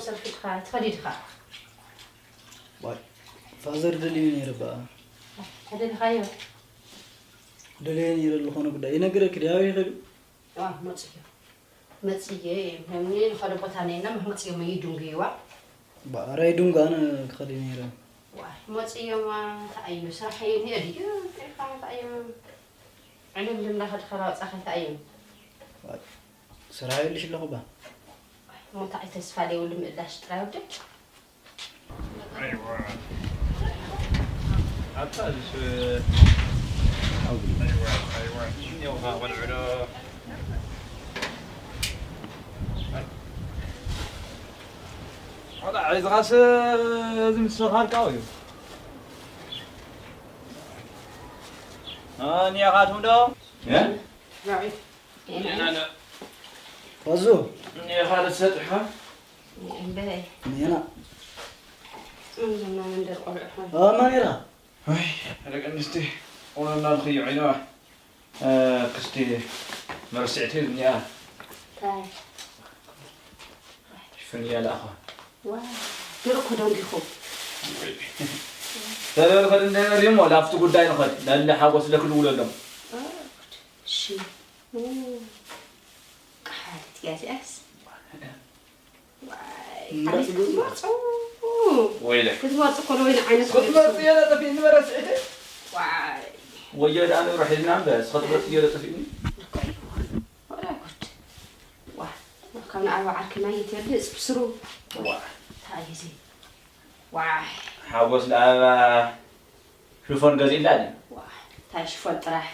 ሰልፊ ድኻ ትኸዲ ድኻ? ዋይ፣ ፋዘር ደልዩ ነይሩ በኣ። ተደልኻዮ? ደልዩ ነይሩ ዝኾነ ጉዳይ ይነግረኪ ድያ? ኣበይ ይኸዱ? ዋ፣ መጽዮ። መጽዮ፣ ምንም ንኸደ ቦታ ነይና፣ መጽዮ መይዱንጉ ይዋ። በኣራይ ዱንጋ ኣነ ክኸዲ ነይረ። ዋይ፣ መጽዮማ ተኣዩ፣ ስራሕ እዩ፣ ንእድ እዩ፣ እንታይ እዩ? ዕልል እንዳኸድካ ናውጻኻ እንታይ እዩ? ዋይ፣ ስራሕ የልሽ ኣለኹ ባ። እሞ እንታይ ተስፋ ለይብሉ ምእላሽ ጥራይ ወደይ? ኣይዋ። ኣታ ዝስ-፣ ኣይዋ፣ ኣይዋ። እኒኦኻ ቆልዑ ዶ? ቆልዓ ሒዝኻስ ዝምስኻልካ እዩ። እ፣ እኒኦኻትኩም ዶ? እ? ፋዙ። እኒኦኻ ዶ ትሰጥሕኻ? እምበይ። ሜና። እምብና መንደር ቆልዑ ኾን። አ፣ ማን ኢኻ? ኣይ፣ ደቂ ኣንስትዮ፣ ቁኖና ንኽይዑ ኢለዋ። እ፣ ክስቲ መረስዕቲ እኒኣ። ታይ? ሽፍን እያ ለኣኻ። ዋ፣ ድርኩ ደንጊኹ። ተለል ኸድ እንደ መሪሞ፣ ላፍቲ ጉዳይ ንኸድ። ለለ ሓጎስ ለክድውለሎም። እ፣ እሺ። ኡ፣ ቃሓት እያ እዚኣስ። ዋይ፣ ምረጽ ኣቤት ክትመርጹ። ወይለይ። ክትመርጹ እኮ ነው ወይን ዓይነት ክትመርጽ ክትመርጹ። እየ ለጠፊእኒ መረስዒተይ። ዋይ። ወዮ ደኣ ንብሮ ሒዝና እምበር፣ እስኸ ትመርጽ እየ ለጠፊእኒ። እኮ እዩ። ወረ ጉድ። ዋ፣ ካብ ንኣርባ ዓርኪ ማይ ይትበልጽ ብስሩ። ዋ። እንታይ እዩ እዚ? ዋይ። ሓጎስ ለኣበባ ሽፎን ገዚእላ ድዩ? ዋ፣ እንታይ ሽፎን ጥራሕ?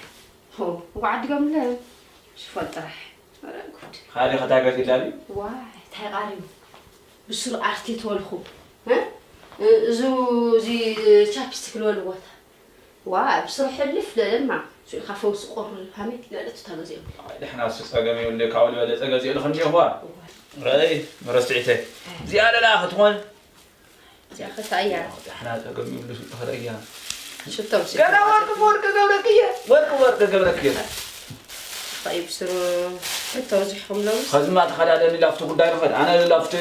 ሆ፣ እኮ ዓዲጎምለ ሽፎን ጥራሕ። ኧረ ጉድ። ካልእ ኸ እንታይ ገዚእላ ድዩ? ዋ፣ እንታይ ቃርዩ? ብስሩ ኣርቴ ተወልኹ። እ? እዚ፣ እዚ ቻፕስቲክ ልበልዎ እታ። ዋ፣ ብስሩ ሕልፍ ለለማ። ስኡ ኢኻ ፈውሲ ቁር ሃሜት ለለቱ ታገዚኦም። ኣይ፣ ደሕና እሱ ጸገም የብሉ፣ ካብኡ ዝበለጸ ገዚኡ ልኽኒ እኳ። ዋ። ኣይ፣ መረስዒተይ። እዚኣ ለላ ክትኾን እዚኣ ኸ እንታይ እያ? ደሕና ጸገም ይብሉ ስልቲ ኸደያ። ሽቶ ምስ ገና ወርቂ ብወርቂ ገብረክየ፣ ወርቂ ብወርቂ ገብረክየ። ኸይብ ስሩ ሽቶ ዝሕኹም ለው። ኸዝማ ተኸዳደኒ ላፍቲ ጉዳይ ንኸድ። ኣነ ላፍቲ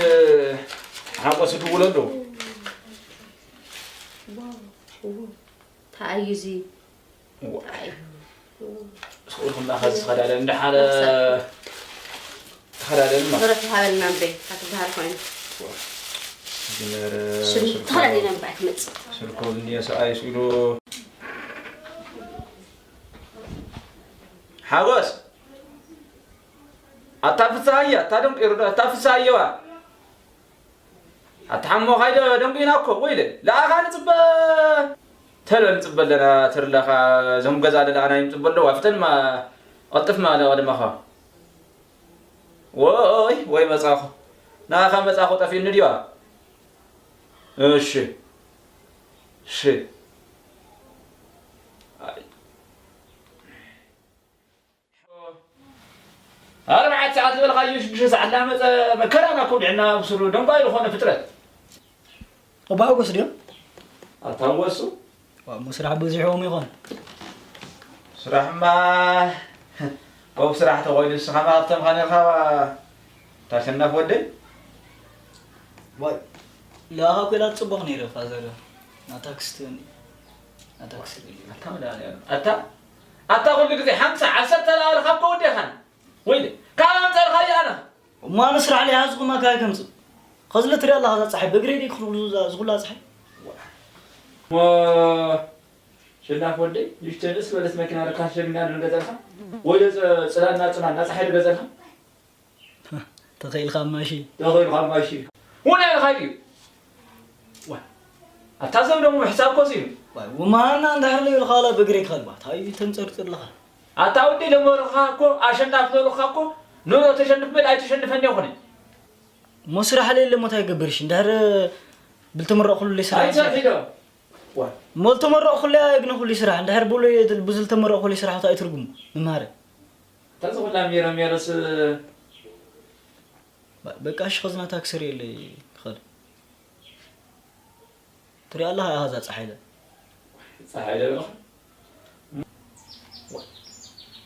ሓቆስ ድውሎ ኣለዉ። እንታይ እዩ እዚ? እዋ። እንታይ እዩ? ስቑልኩም ዳኸ ዝኸዳደን፣ እንዳሓረ ተኸዳደን ማ። ብረት ይሃበልና እምበይ፣ ኣትበሃል ኮይኑ። ጅመረ ሽም ስልኮ ተኸዳዲና እምበይ ትመጽእ። ስልኮ እንዲየ ሰኣይ ስኢሉ። ሓጎስ። ኣታ ፍስሃየ፣ ኣታ ደንቂሩ ዶ፣ ኣታ ፍስሃየዋ። ኣታ ሓሞ ካይደ ደንጉይና እኮ፣ ወይለ። ለኣኻ ንጽበ፣ ተለ ንጽበ ኣለና፣ ተርላኻ፣ እዞም ገዛ ለለኣና ይምጽበ ኣለዋ። ፍተንማ፣ ቀልጥፍማ ለቐድማኻ። ወይ፣ ወይ መጻኹ። ንኣኻ መጻኹ ጠፊእኒ ድዩ? እሺ። እሺ። ኣይ። ኣርባዕተ ሰዓት ዝበልካዮ ሽዱሽተ ሰዓት እናመጸ መከራና እኮ ውዲዕና ብስሩ ደንጓይ ዝኾነ ፍጥረት። ኣባ ሓጎስ ድዮም? ኣታ ሓጎስ? ዋ፣ እሞ ስራሕ በዚሕዎም ይኾን? ስራሕማ ኮብ ስራሕ ተኾይኑ ንስኻ ሃብታም ኻነኻ ታሸናፍ ወደይ? ዋይ፣ ለኣኻ ኮይላ ትጽቡቕ ነይረ ፋዘር። ናታ ክስቲ ናታ ክስቲ። ኣታ መድኃኒዓለም። ኣታ ኣታ ኩሉ ግዜ ሓምሳ ዓሰርተ ላበልካ እኮ ወዴኻን። ወይለ፣ ካብ ኣምጸልካዮ ኣነ። እሞ ኣነ ስራሕ ለይሓዝኩማ ካበይ ከምጽእ? ኸዚ ለትሪኣ ኣለኻ እዛ ጸሓይ፣ በግረይ ደይ ክኽሉ እዛ ዝኹላ ጸሓይ? እሞ ሸናፍ ወደይ፣ ንእሽተይ ንእስ በለስ መኪና ርካሽ ሸሚና ዶ ንገዛልካ? ወይለ ጸ-፣ ጽላልና ጽላልና ጸሓይ ዶ ገዛልካ? ተኸኢልካ ማሺ። ተኸኢልካ ማሺ። ሁን ያልካ እዩ። ዋ፣ ኣታ ሰብ ደሞ ምሕሳብ ኮስ እዩ። ዋ፣ ወማና እንዳሕር ለይልካ ዋላ በግረይ ካልባ። ታይ ተንጸርጽር ለኻ? ኣታ ወዲ ለመርኻ እኮ፣ ኣሸናፊ ለርኻ እኮ፣ ኑሮ ተሸንፍ በል ኣይተሸንፈን ይኹን። እሞ ስራሕ ለየለ እሞ ታይ ገብርሽ? እንድሕር ብልተመረቕኩሉ ለይ ስራሕ ኣይሰርሕ ዶ? ዋ። እሞ ልተመረቕኩሉ ኣይግነኹሉ ስራሕ። እንድሕር ብሉ-፣ ብዝልተመረቕኩሉ ስራሕ ታይ ትርጉሙ? ምምሃረ። እታ ዝኹላ ሜሮ ሜሮስ በ-፣ በቃ እሺ፣ ኸዝና ታክሲ ርእየለይ ክኸድ። ትሪኣ ኣለኻ ኢኻ እዛ ጸሓይ ኢለ። ጸሓይ ኢለ በልኻ?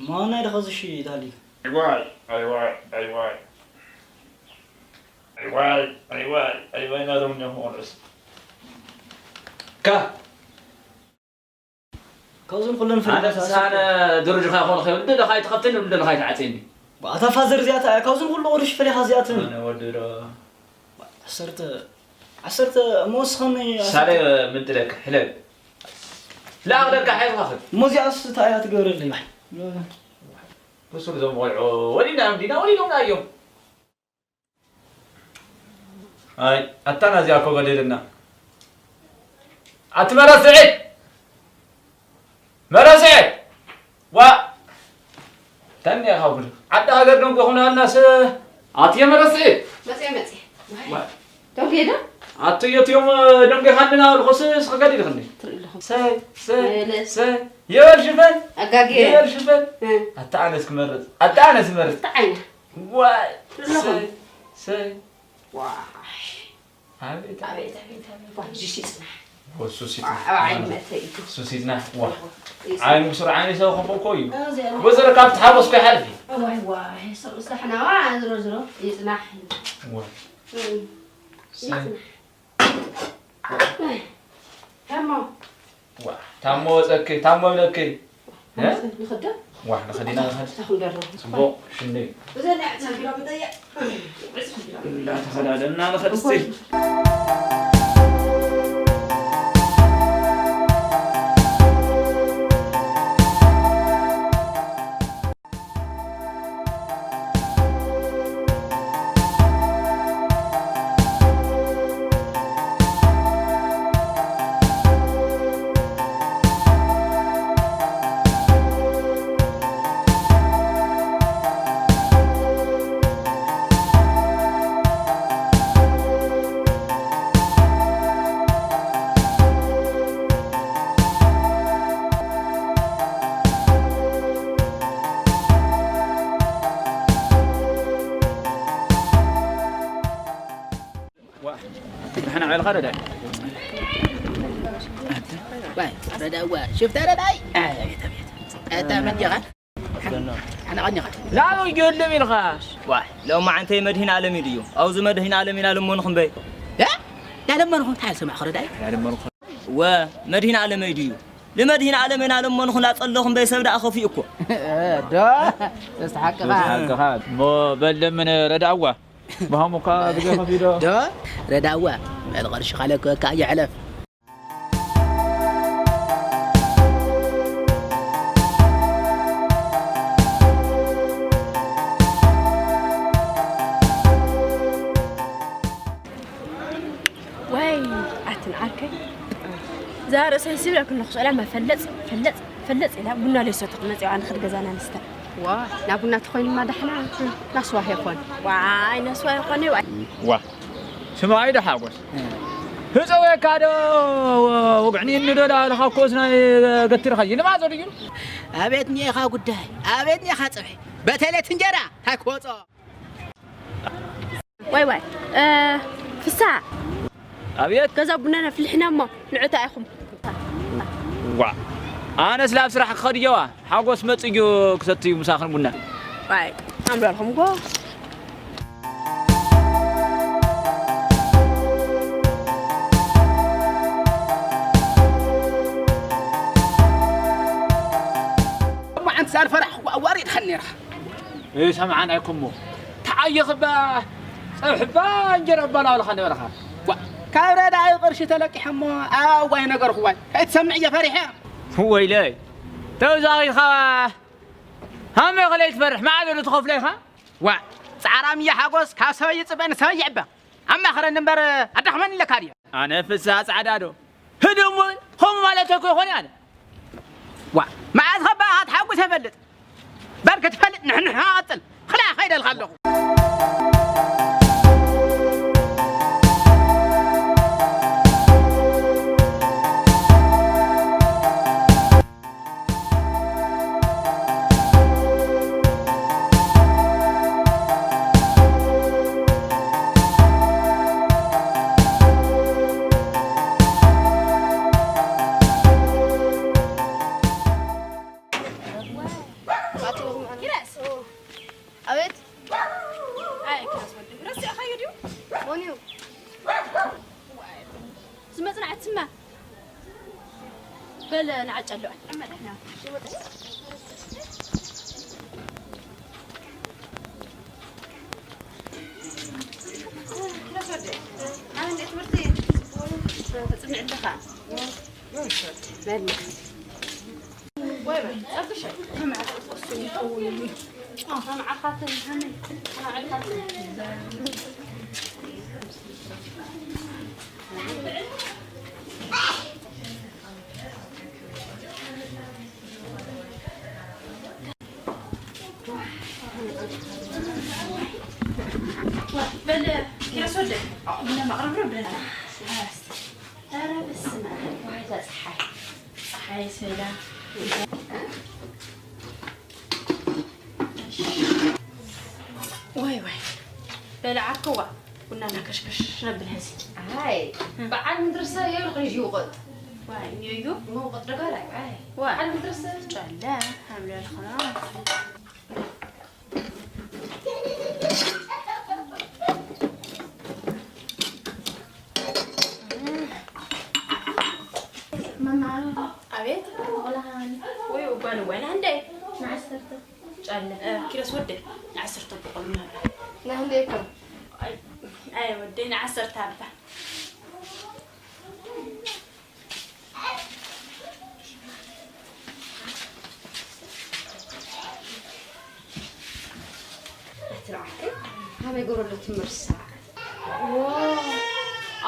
ማናይ ደኸዚ እሺ፣ ታሊክ። ኣይዋይ፣ ኣይዋይ፣ ኣይዋይ። ዋይ ዋይ ዋይ ዋይ ናቶም እኒኦም ሞርስ ካ ካብዞም ኩሎም ኣነ ፍርዲ ሳነ ደረጃኻ ይኾን ኸይብል ደለኻ ኣይትኸፍተኒ ደለኻ ኣይትዓፀኒ ኣታ ፋዘር እዚኣታ እያ ካብዞም ኩሉ ቅዱሽ ፈሊኻ እዚኣትን ኣነ ወዲ ዶ ዓሰርተ ዓሰርተ እሞ ወስኸኒ ሳለ ምንጥለክ ሕለል ላኣኽለካ ሓይልካ ኽድ እሞ እዚኣስ እንታይ እያ ትገብረለይ ብሱር ዞም ቆልዑ ወሊድና እዮም ዲና ወሊዶምና እዮም ኣይ ኣታ ናዚኣ እኮ ገደልና ኣቲ መረስዒ መረስዒ ዋ ተኒ ኢኻ ጉድ ዓዲ ሃገር ደንጎ ኹናናስ ኣትየ መረስዒ መፅየ መፅየ ዋ ደንጎ ዶ ኣትዮ ትዮም ደንጎ ኻንና ልኾስ ስኸገድ ኢልኽኒ ትርኢ ኣለኹ ሰይ ሰይ መለስ ሰይ የበል ሽፈን ኣጋግየ የበል ሽፈን እ ኣታ ኣነስ ክመርፅ ኣታ ኣነስ ክመርፅ እንታይ ዓይነት ዋይ ትርኢ ኣለኹ ሰይ ሰይ ዋይ ኣቤት ኣቤት ኣቤት ኣቤት ዋይ ጅሽ ይጽናሕ ወሱ ሲት ኣብ ዓይኒ መእተይ እዩ ሱ ሲትና ዋ ይጽናሕ ዓይኑ ብሱር ዓይኒ ሰው ከቦ እኮ እዩ እዚኣ ወዘረ ካብ ተሓወስኩ ይሓልፍ እዩ ዋይ ዋይ ሰው ስላሕናዋ ዝሮ ዝሮ ይጽናሕ ዋ እም፣ ሰይ ይጽናሕ ታሞ ዋ ታሞ ወፀኪ ታሞ ብለኪ እ? ንኸደ ዋሕ ንኸዲና ንኸድ ታኹም ደረኹም ፅቡቕ ሽንደይ እዘን ኣዕፅፍ ቢራ ምጠያ እንዳተኸዳደና ንኸድ እስቲ ዋ፣ ንሕና ዕልኻ ዶ ዳይ? ዋይ፣ ረዳዋ፣ ሽፍታ ረዳይ። ኣቤት፣ ኣቤት። ኣታ መን ዲኻ? ሓና ቀኒኻ። ላሉ ይገለም ኢልኻ። ዋይ፣ ሎማዓንተይ መድህን ኣለም እዩ ድዩ? ኣብዚ መድህን ኣለም ኢና ልመንኹም በይ። እ? ናለመንኹም እንታይ ሰማዕኹ ረዳይ? ናለመንኹ። ወ፣ መድህን ኣለም እዩ ድዩ? ንመድህን ኣለም ኢና ልመንኹም ላጸለኹም በይ ሰብ ደኣ ከፊኡ እኮ። ዶ? ተስተሓቅኻ። ሓቅኻ። እሞ በል ለምን ረዳዋ። ብሃሙካ ግዜ ከፊዶ ዶ ረዳዋ በል ቅርሽኻ ለክበካ የሕለፍ ወይ ኣትን ዓርከይ እዛ ርእሰይ ስብለ ክንኹ ስእላ መፈለጥ ፈለጥ ፈለጥ ኢላ ቡና ለይሰተኹ መፂዋ ንኽድ ገዛና ንስተ ዋ ናብ ቡና ተኾይኑማ ዳሕና ናስዋ ይኾን ዋይ ናስዋ ይኾን ዋይ ዋ ስማይ ዶ ሓጎስ ህፀወካ ዶ ወግዕኒ እንዶ ዳልኻ ኮስ ናይ ገትርኻ ይልማዞ ድዩ ኣቤት ኒኻ ጉዳይ ኣቤት ኒኻ ፀብሒ በተለት እንጀራ እንታይ ክወፆ ዋይ ዋይ ፍሳ ኣብየት ገዛ ቡናና ፍልሕና እሞ ንዑታ ኢኹም ዋ ኣነስ ላብ ስራሕ ክኸድ እየዋ ሓጎስ መፅእ እዩ ክሰትዩ ምሳኽን ቡና ዋይ ኣምበልኹም ጎ እሞ ሓንቲ ሳልፈራሕ ዋሪድ ኸኒራ ሰምዓን ኣይኮሞ ተዓይኽባ ፀብሕባ እንጀራ ባላውልኻ ነበርኻ ካብ ረዳኢ ቅርሺ ተለቂሐሞ ኣዋይ ነገርኽዋይ ከይትሰምዕ እየ ፈሪሐ ወይለይ ተውዛኺኻ ሃመ ከለይ ትፈርሕ መዓለሉ ትኸፍሎ ኢኻ ዋ ፃዕራም እየ ሓጎስ ካብ ሰበይ ይፅበ ንሰበይ ይዕበ ኣማኽረኒ እምበር ኣዳኽመኒ ኣለካ ድዮ ኣነ ፍስሃ ፃዕዳ ዶ ህድሞ ከምኡ ማለት እኮ ይኾን ኣነ ዋ መዓዝ ኸባኻ ትሓጉስ የፈልጥ በል ክትፈልጥ ንሕንሕ ኣቐፅል ኽላ ኸይደልካ ኣለኹ ኣቤት ኣይ ንዓትማ በለ ንዓጨሎ። በል ኪሮስ ወደ ቡና ማቅረብ ነው ብለና። ኧረ በስመ አብ። ዋይ እዛ ፀሓይ። ፀሓይ ሰላ። ዋይ ዋይ። በል ዓርከዋ ቡና እናከሽከሽ ነብል ሐዚ። ኣይ በዓል ምድርሰ የብልኽን እዩ ይውቕጥ። ዋይ እኒኦ እዩ። መውቕጥ ደጋላይ ኣይ ዋይ። በዓል ምድርሰ ጨለ ሓምለ ልኽና። ኣቤት። ቆላሃን ወይ ጓል ወይ ናንደይ ንዓሰርተ ጫለ እ፣ ኪሮስ ወደይ ንዓሰርተ ብቆሉ ናባ ናንደይ እኮ ኣይ ወደይ ንዓሰርተ ኣባ ኣቲ ንዓኺ ከመይ ገረሉ ትምህርቲ ሰዓት? ዎ፣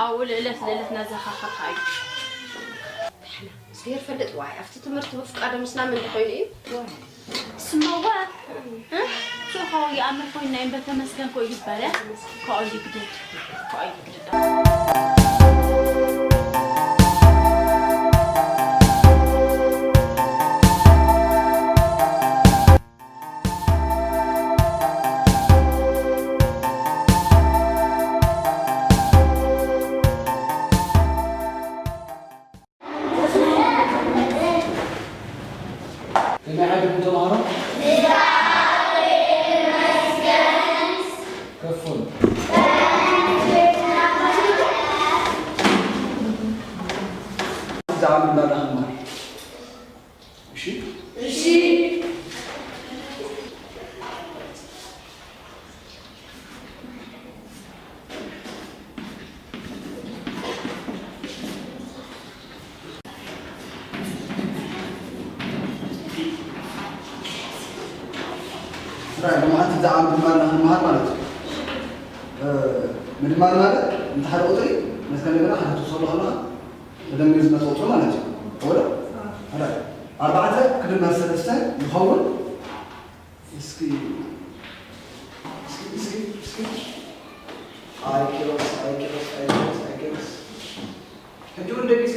ኣብኡ ልእለት ልእለት እናዘኻኸርካ እዩ። ደሕና፣ እግዚኣብሔር ፈልጥ ዋይ፣ ኣብቲ ትምህርቲ ብፍቃዶ ምስና ምን ኮይኑ እዩ? ዋይ። ስማዋ፣ እ? ሶኻው ይኣምር ኮይና እምበር ተመስገን ኮ ይባላል። ኮ ይግደድ፣ ኮ ይግደድ። ከመይ ዓድኩም ተምሃሮ? ከፉን። ብዛዕባ ምንባር ንመሃር። እሺ? እሺ። ስራይ፣ ሎማዓንቲ ብዛዕባ ምድማር ኢና ክንመሃር ማለት እዩ። እ፣ ምድማር ማለት፣ እንተ ሓደ ቁፅሪ፣ ነቲ ከለገና ሓደ ክትወስደሉ ከለኻ፣ ተደሚሩ ዝመፀ ቁፅሪ ማለት እዩ። እወ ዶ? ሕራይ። ኣርባዕተ ክድመር ሰለስተ ይኸውን። እስኪ፣ እስኪ፣ እስኪ፣ እስኪ። ኣይ ኪሮስ፣ ኣይ ኪሮስ፣ ኣይ ኪሮስ፣ ኣይ ኪሮስ። ሕጂ እውን ደቂሱ።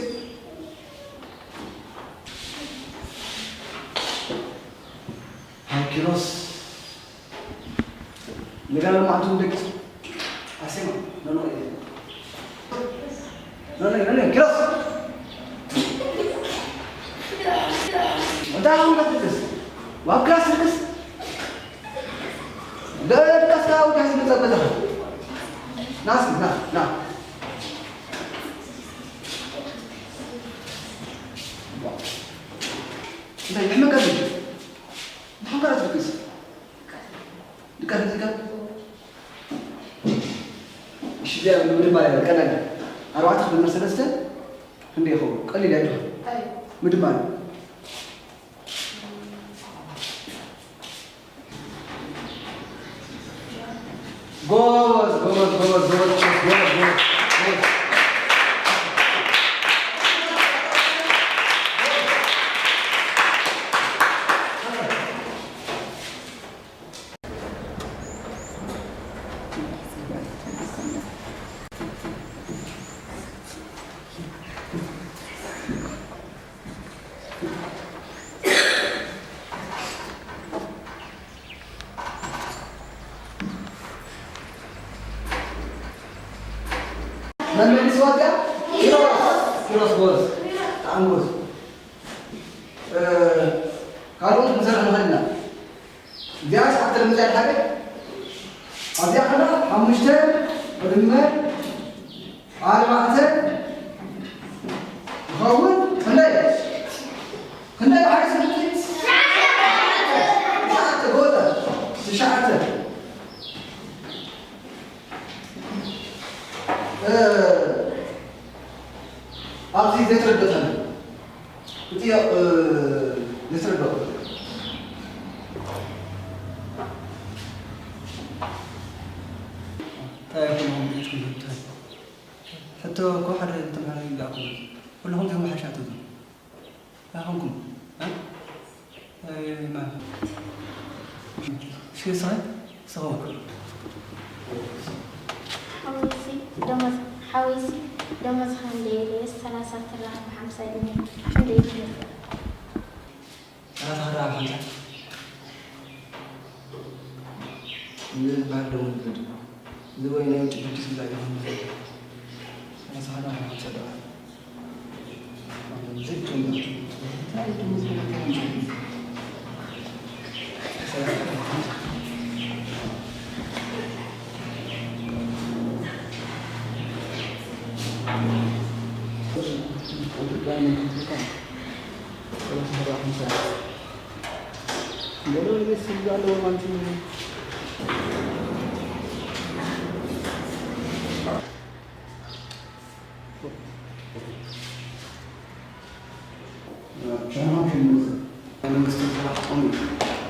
ኣይ ኪሮስ። እንደገና ሎማዓንቲ እውን ደቂሱ። ኣርሴማ፣ ኖ፣ ኖ፣ ኖ፣ ኖ፣ ኖ፣ ኖ፣ ኪሮስ። እንታይ ኾንካ ትልቅስ? ዋብ ክላስ ትልቅስ? ደቀስካ ወዲያ ዝመጸ በለኻ። ና እስኪ፣ ና፣ ና። እንታይ ይሕመካ ድዩ? ንሓንካራ ትልቅስ? ድቃስ እዚጋ? እሺ፣ እዚኣ ምድማር እያ፣ ቀላል እያ። ኣርባዕተ ክድመር ሰለስተ ክንደይ ይኸውን? ቀሊል እያ፣ ኣይትኾን። ኣይ። ምድማር እዩ። ጎበዝ፣ ጎበዝ፣ ጎበዝ፣ ጎበዝ፣ ጎበዝ፣ ጎበዝ፣ ጎበዝ። መን መሊስዋ እዚኣ? ኪሮስ። ኪሮስ ጎበዝ። ብጣዕሚ ጎበዝ። እ፣ ካልኦት ክንሰርሕ ንኽእል ኢና። እዚኣ ሰዓት ተለምጻ ይሓደ። ኣብዚኣ ከላ ሓሙሽተ ክድመር ኣርባዕተ እውን ክንደይ? ክንደይ ባሕሪ ስንት? ትሽዓተ፣ ጎበዝ። ትሽዓተ። እ፣ ኣብዚ ዘይተረደእካኒ። እቲ፣ እ፣ ዘይተረደእኩ። እንታይ ይኹን፣ እንታይ? ሕቶ እኮ ሓደ ተምሃራይ ይላእኩ። ኩልኹም ዘይወሓሻቱ። ኣኹምኩም፣ እ? እ፣ ማ-፣ እስኪ ስኸ-፣ ስኸው። ሓዊሲ ደሞዝ፣ ሓዊሲ ደሞዝ ክንደይ ኢለዮ? ሰላሳ ትራኸብ ሓምሳ ኢለዮ። ክንደይ ኢለዮ? ሰላሳ ትራኸብ ሓምሳ። እዚ በዓል ደሞዝ ዝብል። እዚ ወይ ናይ ውጭ ድርጅት ዝብላ ይኸውን። ሰላሳ ሓደ ሓምሳ ደረጃ።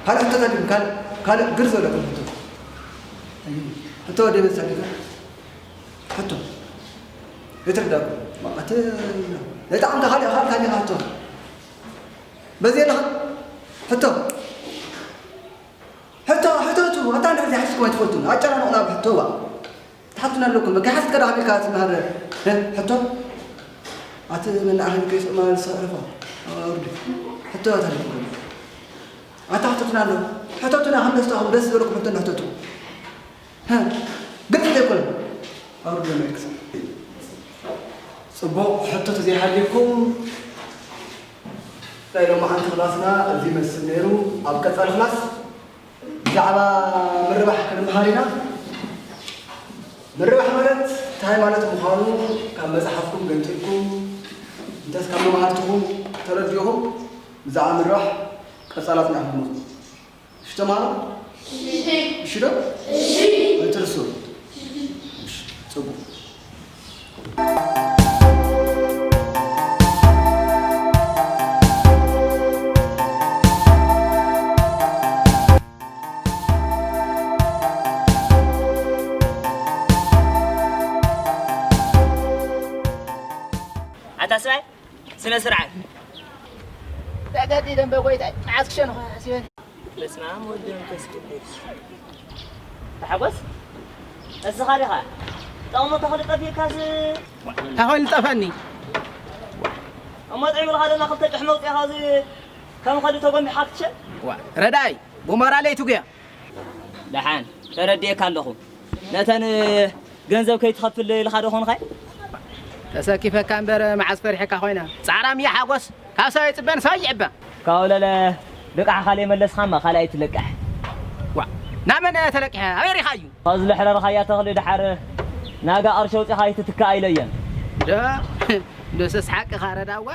ካልእ ሕቶታት ካልእ፣ ካልእ ግር ዝበለኩም ሕቶ። ሕቶ ወደ ቤት ሰዲዳ። ሕቶ። የተረዳኩ። ማለት፣ ነጣ ኣንተ ካልእ፣ ካልእ፣ ካልእ ሕቶ። በዚህ የለኻ? ሕቶ። ሕቶ፣ ሕቶ፣ ሕቶ፣ ኣታ ንሕዚ ሓሲስኩም ኣይትፈልጡን። ኣጨናንቑና ብሕቶ፣ ዋ። ትሓቱና ኣለኩም። ከይሓስካ ዶ ሓቢርካ ትመሃር? እ፣ ሕቶ? ኣቲ መናእኸይ ከይሰማ ዝሰዕርፋ። ኣውርድ። ሕቶ ኣታ ኣለኩም። ኣታ ሕተቱና ኣሎ። ሕተቱና፣ ከም ደስታኹም ደስ ዝበለኩም ሕቶ እንዳሕተቱ። ሀ፣ ግልፂ ዘይኮነ። ኣውርድ ለመድክስ። ፅቡቕ፣ ሕቶ ተዘይሃልየኩም ናይ ሎማዓንቲ ክላስና እዚ ይመስል ነይሩ። ኣብ ቀፃሊ ክላስ ብዛዕባ ምርባሕ ክንመሃር ኢና። ምርባሕ ማለት እንታይ ማለት ምዃኑ ካብ መፅሓፍኩም ገንፂልኩም እንተስ ካብ መማህርትኹም ተረዲእኹም ብዛዕባ ምርባሕ ቀፃላትና ኢኹም ትመፁ። እሺ ተማሃሮ? እሺ ዶ? እሺ። ኣይትርሱ። እሺ፣ ፅቡቕ። ኣታ ሰብኣይ፣ ስነ ስርዓት። ተገዲ ደንበ ጎይታይ፣ መዓስ ክሸንኹ ሓሲበን። በስመ ኣብ ወወልድ ወመንፈስ ቅዱስ። ተሓጎስ፣ እስኻ ዲኻ ጥቕሚ ተኽሊ ጠፊእካስ? እንታይ ኮይኑ ጠፈኒ? እሞ ጥዒሙልካ ደማ ክልተ ጭሕሚ ኣውፂእኻ እዚ ከም ኸልዲ ተጎሚሕካ ክትሸጥ? ዋ፣ ረዳይ፣ ብሞራለይ ትጉያ። ደሓን፣ ተረዲኤካ ኣለኹ። ነተን ገንዘብ ከይትኸፍል ኢልኻ ዶ ኾንኻይ? ተሰኪፈካ እምበር መዓስ ፈሪሐካ ኮይነ። ጻዕራም እየ ሓጎስ። ካብ ሰብ ኣይጽበን፣ ሰብ ይዕበ። ካብኡ ለለ ልቃሕኻ ለይመለስኻ እማ ካልእ ኣይትለቅሕ። ዋ፣ ናብ መን ተለቂሐ? ኣበይ ሪኻዩ? ካብዚ ለሕረርኻያ ተኽሊ ደሓር ናጋ ቅርሺ ኣውጺኻ ኣይትትካእ ኢለየን። ዶ፣ ዶሰስ ሓቅኻ ረዳዋ።